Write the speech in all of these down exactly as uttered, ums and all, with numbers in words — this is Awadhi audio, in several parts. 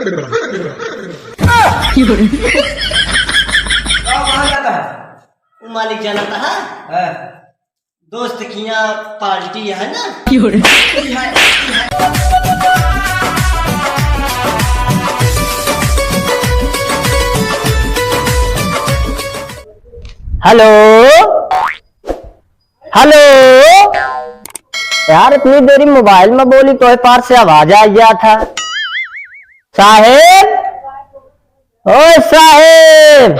का वहाँ जाता है? वो मालिक जाना था, हाँ। दोस्त किया पार्टी है ना? हेलो, हेलो। यार, इतनी देरी मोबाइल में बोली, तोहे पार से आवाज आ गया था। साहेब, ओ साहेब।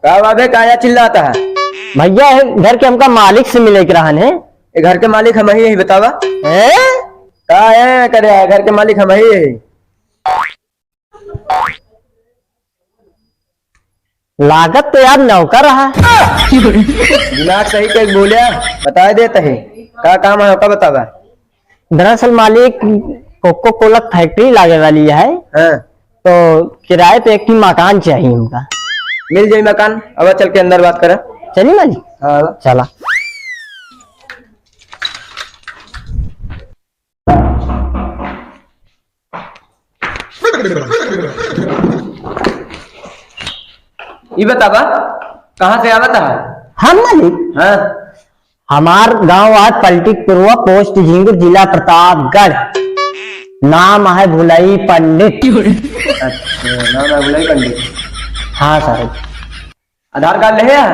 का बाबे, काया चिल्लाता है? भैया, ये घर के हमका मालिक से मिले के रहन है। ये घर के मालिक हम ही यही बतावा। हैं? का है करे, घर के मालिक हम ही यही। लागत तो यार नौकर रहा। दिमाग सही के बोलिया, बताए देते हैं। का काम है, का बतावा? दरअसल मालिक, कोको कोला फैक्ट्री लागे वाली है। हाँ। तो किराए पे एक ही मकान चाहिए हमका। मिल जाई मकान, अब चल के अंदर बात करा। चली मालिक? हाँ। चला। ई बतावा, कहाँ से आवत है? हम मालिक? हाँ। हमार गांव आज पलटी पुरवा, पोस्ट झिंगुर, जिला प्रतापगढ़। नाम है भुलई पंडित। अच्छा, नाम है भुलई पंडित। हाँ साहब। आधार कार्ड ले आया?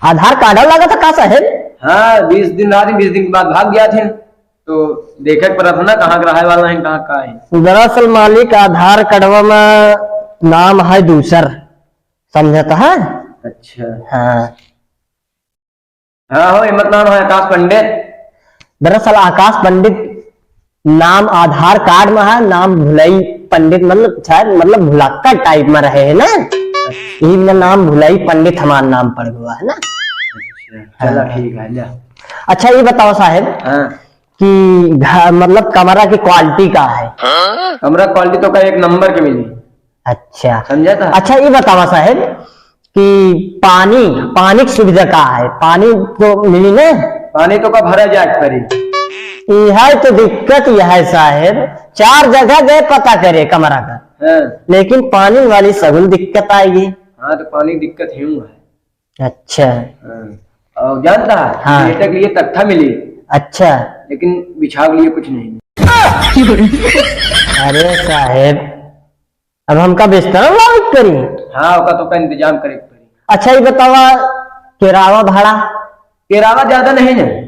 आधार कार्ड लगा था का साहेब? हाँ, बीस दिन रहा थे, बीस दिन के बाद भाग गया थे, तो देखे के पड़ा था ना, कहाँ के रहे वाला है, कहाँ का है। दरअसल मालिक, आधार कार्डवा में नाम है दूसर, समझता है? अच्छा। हाँ। हाँ हो, हिम्मत नाम है आकाश पंडित। दरअसल आकाश पंडित नाम आधार कार्ड में है, नाम भुलई पंडित, मतलब शायद, मतलब भुलक्कड़ टाइप में रहे है ना, यही में नाम भुलई पंडित हमार नाम पड़ गवा है ना। अच्छा, चला हाँ। ठीक है, जा। अच्छा, ये बताओ साहेब हाँ। कि घ-, मतलब कमरा की क्वालिटी का है? कमरा क्वालिटी तो का एक नंबर के मिली। अच्छा। समझा था? अच्छा, ये बतावा साहेब कि पानी, पानी की सुविधा का है? पानी तो मिली ना? पानी तो का भरा जाए करी। यह तो दिक्कत यह है साहेब, चार जगह गए पता करे कमरा का, हाँ। लेकिन पानी वाली सगुल दिक्कत आएगी। हाँ, तो पानी दिक्कत ही है। अच्छा। हाँ। और जानता है, हाँ। लेटे के लिए तख्ता मिली। अच्छा। लेकिन बिछाव के लिए कुछ नहीं। अरे साहेब, अब हमका बिस्तर लावे के पड़ी। हाँ, ओका तो का इंतजाम करे के पड़ी। अच्छा, ये बतावा, किरावा भाड़ा? किरावा ज्यादा नहीं है।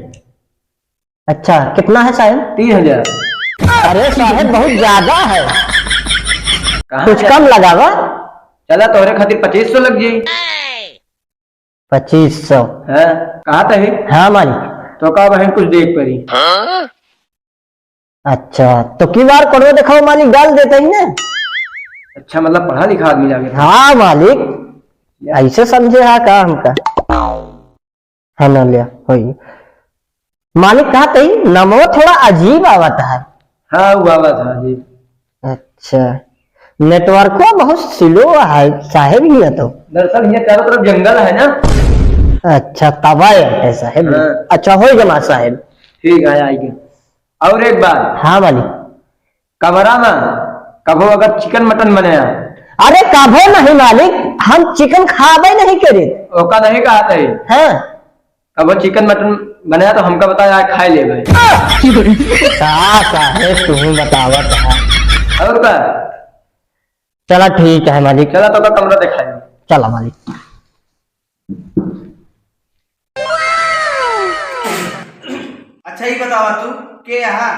अच्छा, कितना है साहेब? तीन हजार। अरे साहेब, बहुत ज्यादा है। कहाँ कुछ ज्यादा? कम लगावा। चला, तोहरे खातिर पच्चीस सौ लग जाई। पच्चीस सौ। हाँ, कहा तही? हाँ मालिक। तो का बहन कुछ देख परी? अच्छा, तो क्यूआर कोड दिखाओ मालिक, डाल देते ही ना। अच्छा, मतलब पढ़ा लिखा आदमी लागे। हाँ मालिक, या। ऐसे समझे हा का हमका? हाँ, ना लिया, होई। मालिक कहा तही, नमवा थोड़ा अजीब आवत है। हाँ, वो आवत है अजीब। अच्छा, नेटवर्को बहुत स्लो है साहेब, हियाँ तो। दरअसल हियाँ चारों तरफ जंगल है ना। अच्छा, तबाय है साहेब। हाँ। अच्छा, हो जमा साहेब। ठीक है, आइए। और एक बात। हाँ मालिक। कमरा में कभो अगर चिकन मटन बने, अरे कभो नहीं मालिक, हम चिकन खाबे नहीं करे। ओका नहीं कहा तही। हाँ। कभो चिकन मटन बनाया तो हमका बताया, खाए लेबे। का साहेब, तुहूँ बतावत है। और का? चला ठीक है मालिक। चला तो का कमरा दिखाई। चला मालिक। अच्छा, ये बतावा तू, के यहाँ?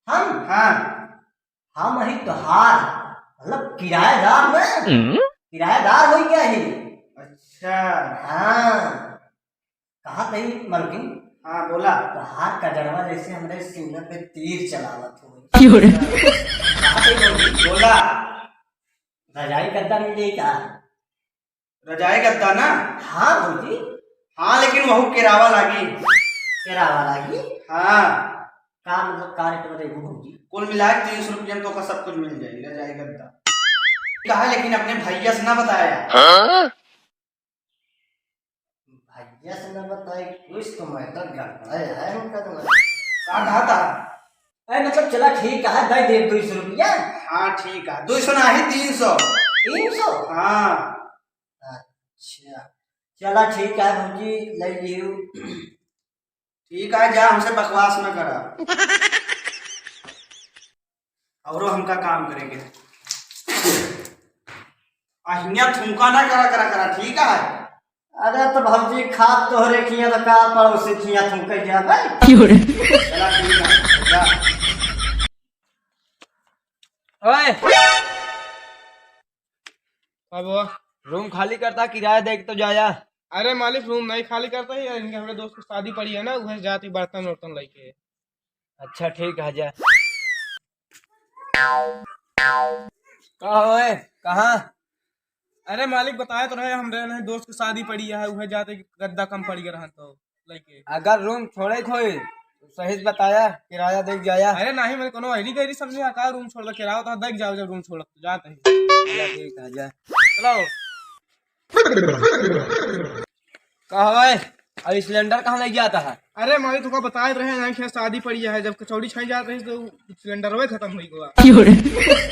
हम? हाँ। हम ही तोहार, मतलब किराएदार ना? हम्म? किराएदार हो गया ही। अच्छा। हाँ। कहा तही मलकिन? हाँ, बोला। तोहार कजरवा जैसे हमरे सीना पे तीर चलावत हो। क्यों रे? कहा तही मलकिन? बोला। रजाई गद्दा मिल जाई का? रजाई गद्दा ना? हाँ भौजी। हाँ, लेकिन वहू केरावा लागी। केरावा लागी? हाँ। का मतलब, का रेट में देबू भौजी? कुल मिला के तीन सौ रुपया में तोका सब कुछ मिल जाई, रजाई गद्दा। कहा, लेकिन अपने भैया से ना बताया। हाँ? भैया से ना बताई, कुछ तो मैटर गड़बड़ है उनका तो। का कहा था? अरे मतलब चला ठीक है, दे दे दुई सौ रुपया। हाँ ठीक है, दुई सौ नाही, तीन सौ। तीन सौ? हाँ। अच्छा चला ठीक है भौजी, ले लियो। ठीक है, जा, हमसे बकवास न करा। औरो हमका काम करेंगे। आ हियाँ थूका ना करा, करा, करा, ठीक है? अरे तो भौजी, खात तोहरे खिया तो का पड़ोसी खिया थूके जा भाई? चला ठीक है, जा। ओए। का बा? रूम खाली करता, किराया दे के तो जाया। अरे मालिक, रूम नहीं खाली करता है, इनके हमरे दोस्त की शादी पड़ी है ना, उहे जाती बर्तन वर्तन लेके। अच्छा ठीक है, जा। का होए, कहाँ? अरे मालिक, बताए तो रहे, हमरे नहीं दोस्त की शादी पड़ी है, उहे जाते गद्दा कम पड़ गया रहा तो। लइके। अगर रूम छोड़े के होई, तो सही से बताया, किराया दे के जाया। अरे नाही, मैंने कोनो ऐरी गैरी समझे, का रूम छोड़ के किराया तो दे के जाओ, जब रूम छोड़ तो जाते ही। चला ठीक है, जा। चलो। का होए? अब सिलेंडर कहाँ ले जाता है? अरे मालिक, तुका बताए रहे ना कि शादी पड़ी है, जब कचौड़ी खाई जात रही तो सिलेंडर वे खत्म हो गया। क्यों रे?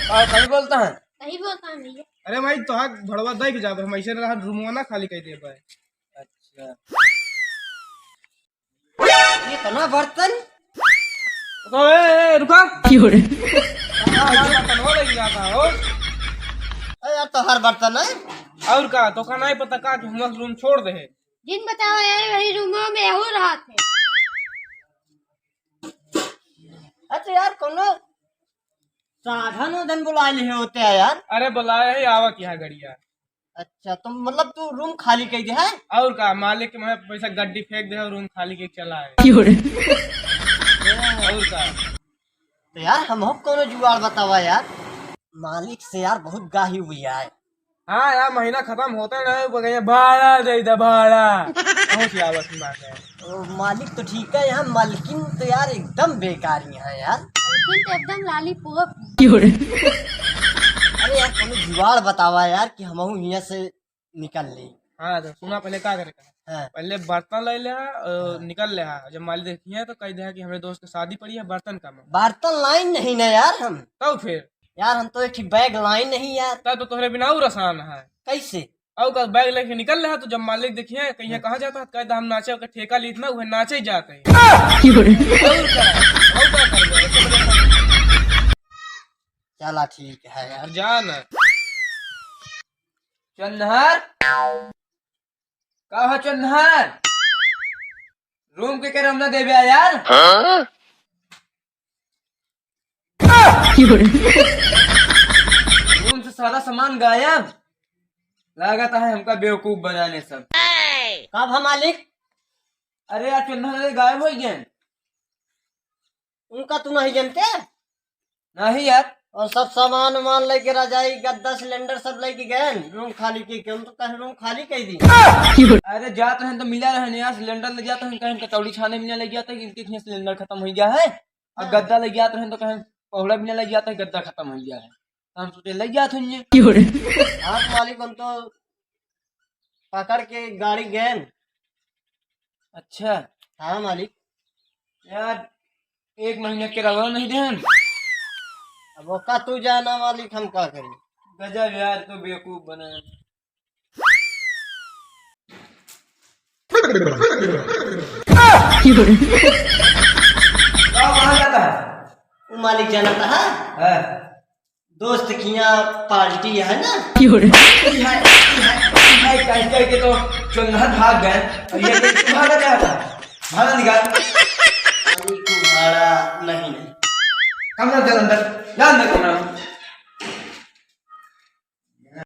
और सही बोलता है? सही बोलता है भैया। अरे भाई, तो हाँ, भड़वा दे के जाओ, हम ऐसे रहा, रूमवा ना खाली कर दे पाए। अच्छा। इतना बर्तन? तो ए, ए, रुका। क्यों रे? हाँ, ये बर्तन हो लग जाता हो। अरे यार, तो हर बर्तन है। और का, तो का नहीं पता का कि हम रूम छोड़ दे। जिन बताओ यार, वही रूमों में हो रहा थे। अच्छा यार, कोनो साधन उधन बुला लिए होते हैं यार। अरे बुलाए है, आवत यहाँ गड़िया। अच्छा, तो मतलब तू रूम खाली कर दे है? और का, मालिक के मैं पैसा गड्डी फेंक दे और रूम खाली के चला है। क्यों रे? और का? तो यार हम हो कोनो जुगाड़ बतावा यार, मालिक से यार बहुत गाही हुई है। हाँ यार, महीना खत्म होता है ना, वो कहें, "भाड़ा दे दे, भाड़ा।" पहुँच जावा की बात है। ओ, मालिक तो ठीक है, यहाँ मालकिन तो यार एकदम बेकार ही है यार। मालकिन तो एकदम लॉलीपॉप। क्यों रे? अरे यार, कोनो जुगाड़ बतावा यार कि हमहू हियाँ से निकल ले। हाँ, तो सुना, पहले का करे का? हाँ। पहले बर्तन ले ले, अ, हाँ। निकल ले, हाँ। जब मालिक देखिए तो कह दे कि हमरे दोस्त के शादी पड़ी है, बर्तन कम है। बर्तन लाइन नहीं ना यार हम। तब फिर? यार, हम तो एक ठे बैग लाइन नहीं यार। तब तो तोहरे बिना और आसान है। कैसे? और का बैग लेके निकल ले, तो जब मालिक देखिए, कहीं हाँ। कहाँ जाता है, कह दे हम नाचे, ओकर ठेका लीत ना, वह नाचे जाते हैं। क्यों रे? और का? और का करबे? ऐसे बोले। चला ठीक है यार। जा ना। चंदहर, का हो चंदहर? रूम के करे हम ना देबे यार। हाँ? रूम से सारा सामान गायब। लागत है हमका बेवकूफ बनाने सब। कब हम मालिक? अरे यार, चंदहर गायब हो गए। उनका तू नहीं जानते? नहीं यार। और सब सामान वामान लेके, रजाई, गद्दा, सिलेंडर सब लेके गए, रूम खाली के, के हम तो कहे रूम खाली कर दी। अरे जात रहन तो मिला रहन यार, सिलेंडर ले जात रहन, कहे कचौड़ी छाने मिला ले जाते, इनके यहाँ सिलेंडर खत्म हो गया है। और हाँ। गद्दा ले जात रहन तो कहे पहुड़ा मिला ले जाते, गद्दा खत्म हो गया है। हम सोचे ले जात हन ये। हाँ मालिक, हम तो पकड़ के गाड़ी गए। अच्छा। हाँ मालिक। यार, एक महीने के रवा नहीं देन। अब ओका तू जाना मालिक, हम का करी? गजब यार, तू बेवकूफ बना। का कहाँ जाता है? वो मालिक जाना था, हाँ? हाँ। दोस्त किया पार्टी है ना? क्यों रे? है, है, है, कह, कह के तो चोन्हा भाग गए। और ये तो तू भागा जा रहा था। भाड़ा निकाल। अभी तू भाड़ा नहीं, नहीं। कमरा चल अंदर, जा अंदर कमरा में।